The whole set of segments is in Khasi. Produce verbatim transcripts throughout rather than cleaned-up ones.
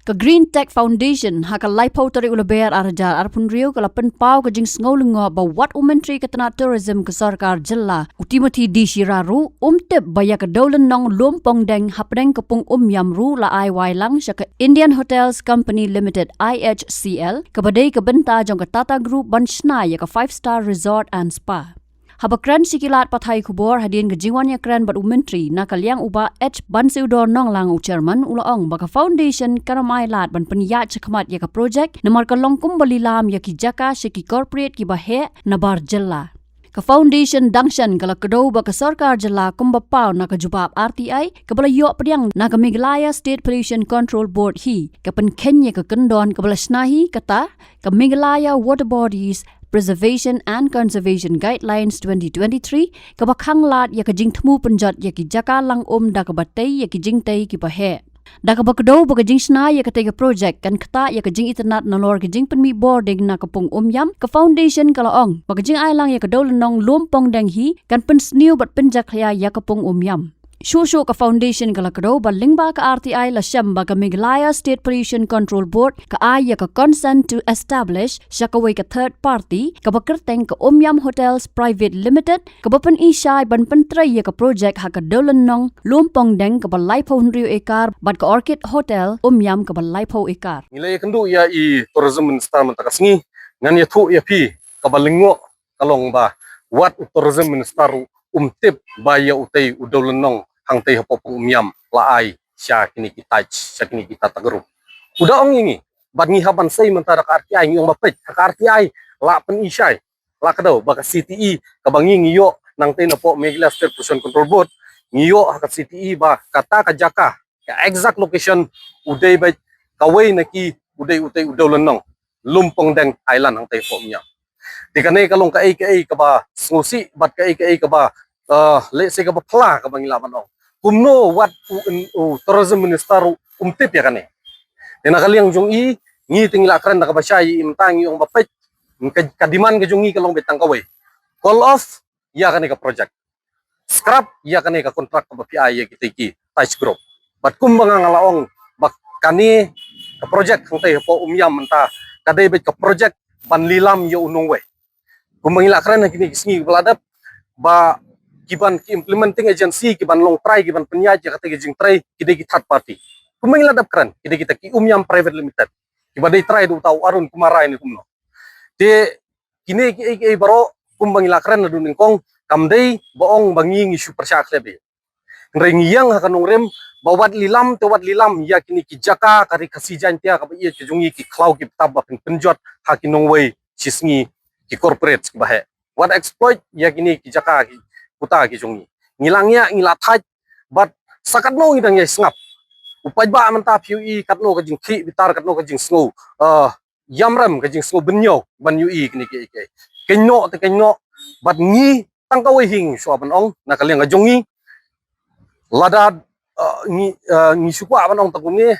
Ka Green Tech Foundation ha ka laiphew tarik u Lber ar hajar arphew hynriew ka la pynpaw ka jingsngew lyngngoh ba wat u Myntri ka tnat Tourism ka Sorkar Jylla u Timothy D Shirrarooh um tip ba ïa ka dewlynnong Lumpongdeng hapdeng ka pung Umiam ruh la ai wai lang sha ka Indian Hotels Company Limited, I H C L, kaba dei ka bynta jong ka Tata Group ban shna ïa ka five star resort and spa. Haba kren sha ki lad pathai khubor hadien ka jingwan ïakren bad u Myntri na ka liang u Bah H Bansiewdor Nonglang, u Chairman, u la ong ba ka Foundation kam ai lad ban pynïaid shakhmat ïa ka projek namar ka long kumba lilam ïa ki jaka sha ki corporate kiba heh nabar jylla. Ka Foundation dang shen ka la kdew ba ka Sorkar Jylla kumba paw na ka jubab R T I kaba la ïoh pdiang na ka Meghalaya State Pollution Control Board hi, ka pynkheiñ ïa ka kyndon kaba la shna hi, kata ka Meghalaya Water Bodies Preservation and Conservation Guidelines twenty twenty-three, kaba khang lad ïa ka jingthmu pynjot ïa ki jaka lang um da kaba tei ïa ki jingtei kiba heh. Da kaba kdew ba ka jingshna ïa katei ka projek kan ktah ïa ka jingitynnad nalor ka jingpynmih bording na ka pung Umiam, ka Foundation ka la ong ba ka jingai lang ïa ka dewlynnong Lumpongdeng hi kan pynsniew bad pynjakhlia ïa ka pung Umiam. Shuh shuh ka Foundation ka la kdew ba lyngba ka R T I la shem ba ka Meghalaya State Pollution Control Board ka ai ïa ka consent to establish sha kawei ka third party kaba kyrteng ka Umiam Hotels Private Limited, kaba pynishai ban pyntrei ïa ka projek ha ka dewlynnong Lumpongdeng kaba laiphew hynriew ekar bad ka Orchid Hotel Umiam kaba laiphew ekar. Ngi la ïakynduh ïa i Tourism Minister mynta ka sngi, ngan ïathuh ïa phi kaba lyngngoh ka long ba wat u Tourism Minister ruh um tip ba ïa utei u dewlynnong hangtei hapoh pung Umiam la ai sha kine ki Taj, sha kine ki Tata Group. U da ong ïa ngi, bad ngi hap ban sei mynta da ka R T I, ngi ong ba peit, ha ka R T I la pynishai, la kdew ba ka C T E kaba ngi ngi ïoh nangtei napoh Meghalaya State Pollution Control Board, ngi ïoh ha ka C T E ba kata ka jaka, ka exact location u dei beit kawei na ki, u dei utei u dewlynnong Lumpongdeng Island hangtei hapoh Umiam. Te kane ka long kaei kaei kaba sngewsih bad kaei kaei kaba, eh, lehse kaba phylla kaba ngi lah ban ong. Kumno wat u, u Tourism Minister ruh um tip ïa kane. Te na ka liang jong i, ngi te ngi la kren da kaba shai, i mynta ngi ong ba peit, ka, ka demand ka jong ngi ka long beit tang kawei. Call off ïa kane ka project. Scrap ïa kane ka contract kaba phi ai ïa kitei ki Taj Group. Bad kumba nga nga la ong ba kane ka project hangtei hapoh Umiam mynta ka dei beit ka project ban lilam ïa u nongwei. Kumba ngi la kren ha kine ki sngi ba la dep ba ki ban ki implementing agency ki ban long trai, ki ban pynïaid ïa katei ka jingtrai ki dei ki third party. Kumba ngi la dep kren ki dei kita ki Umiam Private Limited kiba dei trai da uta u Arun Kumar Rai ne kumno. Te kine kiei kiei baroh kumba ngi la kren naduh nyngkong kam dei ba ong ba ngi ngi shu pyrshah khlem beit. Hynrei ngi ïeng ha ka nongrim ba wat lilam te wat lilam ïa kine ki jaka ka Ri Khasi Jaiñtia kaba ïeit ka jong ngi, ki khlaw ki btap ba pynpynjot ha ki nongwei shisngi, ki corporate kiba heh. Wat exploit ïa kine ki jaka ki puta ki jong ngi. Ngi la ngiah, ngi la thait bad sa katno ngi dang ïai sngap. U paidbah mynta phi ïohi katno ka jingkhih bitar, katno ka jingsngew, eh, ïamrem, ka jingsngew bynñiew ban ïohi kine kiei kiei. Kynnoh te kynnoh bad ngi tang kawei hi ngi shuwa ban ong na ka liang ka jong ngi. Lada, eh, ngi, eh, ngi shu kwah ban ong tang kumne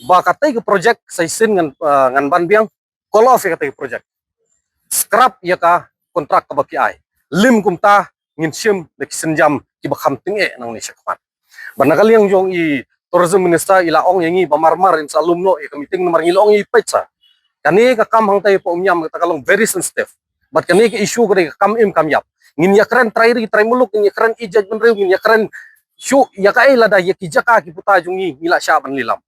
ba katei ka project sa shisien ngan, eh, ngan ban biang, call off ïa katei ka project. Scrap ïa ka contract kaba phi ai. Lym kumta ngin shim da ki sienjam kiba kham tyngeh nangne shakhmat. Bad na ka liang jong i Tourism Minister i la ong ïa ngi ba marmar in sa lum noh ïa ka meeting namar ngi la ong ïa i peit sa. Kane ka kam hangtei hapoh Umiam kata ka long very sensitive. Bad kane ka issue ka dei ka kam im kam ïap. Ngin ïakren trai ri trai muluk, ngin ïakren ïeit jaitbynriew, ngin ïakren shuh ïa kaei lada ïa ki jaka ki puta jong ngi ngi la shah ban lilam.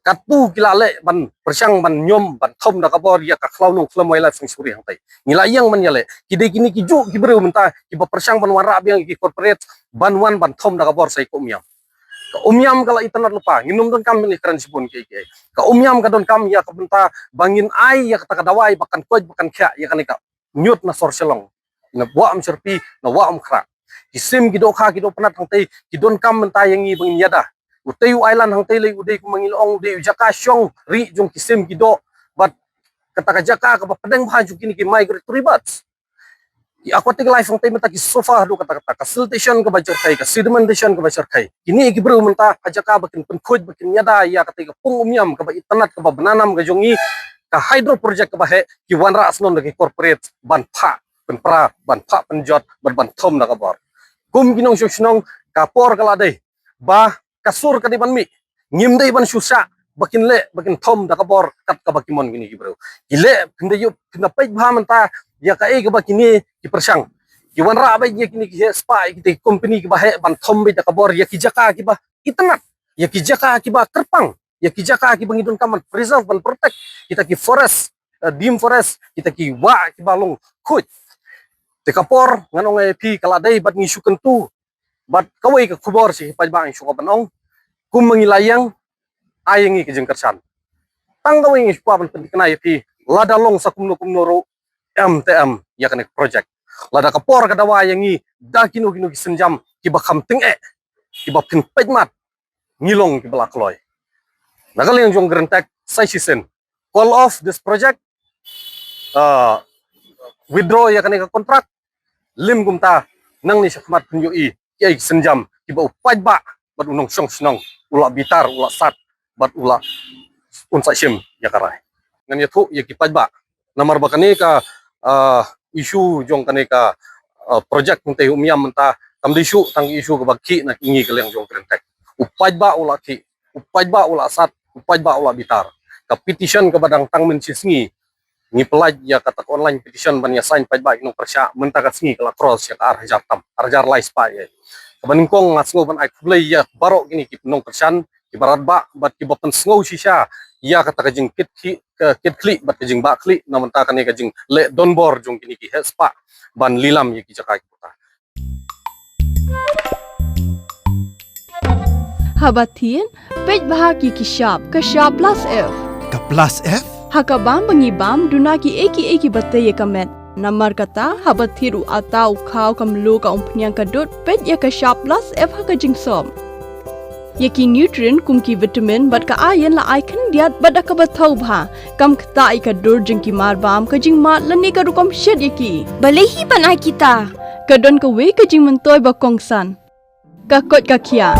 Katto ki la leh ban pyrshang ban ñiom ban thom da ka bor ïa ka khlaw nongkhlem Wildlife Sanctuary hangtei. Ngi la ïeng ban ïaleh. Ki dei kine ki juh ki briew mynta kiba pyrshang ban wanrah biang ïa ki corporate ban wan ban thom da ka bor sa ïa ka Umiam. Ka Umiam ka la itynnad lypa, ngin ym donkam ban ïakren shibun kiei kiei. Ka Umiam ka donkam ïa ka bynta ba ngin ai ïa kata ka dawai ba kan koit ba kan khiah ïa kane ka ñiut na sor Shillong, na Wah Umshyrpi, na Wah Umkhrah. Ki sim ki dohkha ki dohpynat hangtei ki donkam mynta ïa ngi ba ngin ïada. Utei u island hangtei lei u dei kumba ngi la ong u dei u jaka shong rieh jong ki sim ki doh bad kata ka jaka kaba pdeng bha jong kine ki migratory birds. Ki aquatic life hangtei mynta ki suffer haduh katta katta, ka siltation kaba jyrkhei, ka sedimentation kaba jyrkhei. Kine ki briew mynta ha jaka ba kin pynkhuid ba kin ïada ïa katei ka pung Umiam kaba itynnad kaba bnanam ka jong ngi, ka hydro project kaba heh, ki wanrah shnong da ki corporate ban phah pynpra, ban phah pynjot bad ban thom da ka bor. Kum ki nongshong shnong ka por ka la dei ba ka sur ka dei ban mih. Ngim dei ban shu shah ba kin leh, ba kin thom da ka bor kat kaba ki mon kine ki briew. Ki leh, phin da ïoh, phin da peit bha mynta ïa kaei kaba kine ki pyrshang. Ki wanrah beit ïa kine ki heh spah, ïa kita ki company kiba heh ban thom beit da ka bor ïa ki jaka kiba itynnad, ïa ki jaka kiba kyrpang, ïa ki jaka kiba ngi donkam ban preserve, ban protect, kita ki forest, eh, deemed forest, kita ki wah kiba long khuid. Te ka por ngan ong ïa phi ka la dei bad ngi shu kyntu bad kawei ka khubor sha ki paidbah ngi shu kwah ban ong. Kum ma ngi la ïeng, ai ïa ngi ka jingkyrshan. Tang kawei ngi shu kwah ban pynthikna ïa phi, lada long sa kumno kumno ruh, em te em ïa kane ka project. Lada ka por ka dawa ïa ngi da kino kino ki sienjam kiba kham tyngeh, kiba phin peit mat, ngi long kiba la kloi. Na ka liang jong Green Tech sa shisien, call off this project, uh, withdraw ïa kane ka contract. Lym kumta, nangne shakhmat phin ïohi kiei ki sienjam kiba u paidbah bad u nongshong shnong u la bitar, u la sad bad u la, un sa shim ïa ka rai. Ngan ïathuh ïa ki paidbah namar ba kane ka, ah, issue jong kane ka, ah, project mynta u Umiam mynta kam dei shuh tang issue kaba khih na ngi ka liang jong Green Tech. U paidbah u la khih, u paidbah u la sad, u paidbah u la bitar. Ka petition kaba dang tang mynshisngi, ngi pynlait ïa kata ka online petition ban ïa sign paidbah ki nongpyrshah, mynta ka sngi ka la cross ïa ka ar hajar tam, ar hajar lai spah ïa. Kaba nyngkong nga sngew ban ai khublei ïa baroh kine ki nongkyrshan, kiba radbah bad kiba pynsngew shisha ïa kata ka jingkit khlieh, ka kit khlieh bad ka jingbah khlieh na mynta kane ka jingleh donbor jong kine ki heh spah ban lilam ïa ki jaka ki puta. Haba thied, peit bha ki ki shap, ka shap plus F. Ka plus F? Ha ka bam ba ngi bam, duna ki ei ki ei kiba tei ïa ka met. Namar kata, haba thied u atta, u khaw, ka mluh, ka umphniang, ka dud, peit ïa ka shap plus F ha ka jingsop. Ïa ki nutrient kum ki vitamin bad ka iron la ai khyndiat bad da kaba thaw bha. Kam ktah ïa ka dur jong ki marbam, ka jingmad lane ka rukom shet ïa ki. Balei hi ban ai kita? Ka don kawei ka jingmyntoi ba kongsan. Ka koit ka khiah.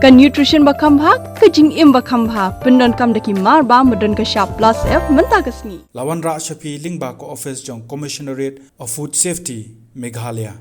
Ka nutrition ba kham bha, ka jingim ba kham bha. Pyndonkam da ki marbam ba don ka shap plus F mynta ka sngi. La wanrah sha phi lyngba ka office jong Commissionerate of Food Safety, Meghalaya.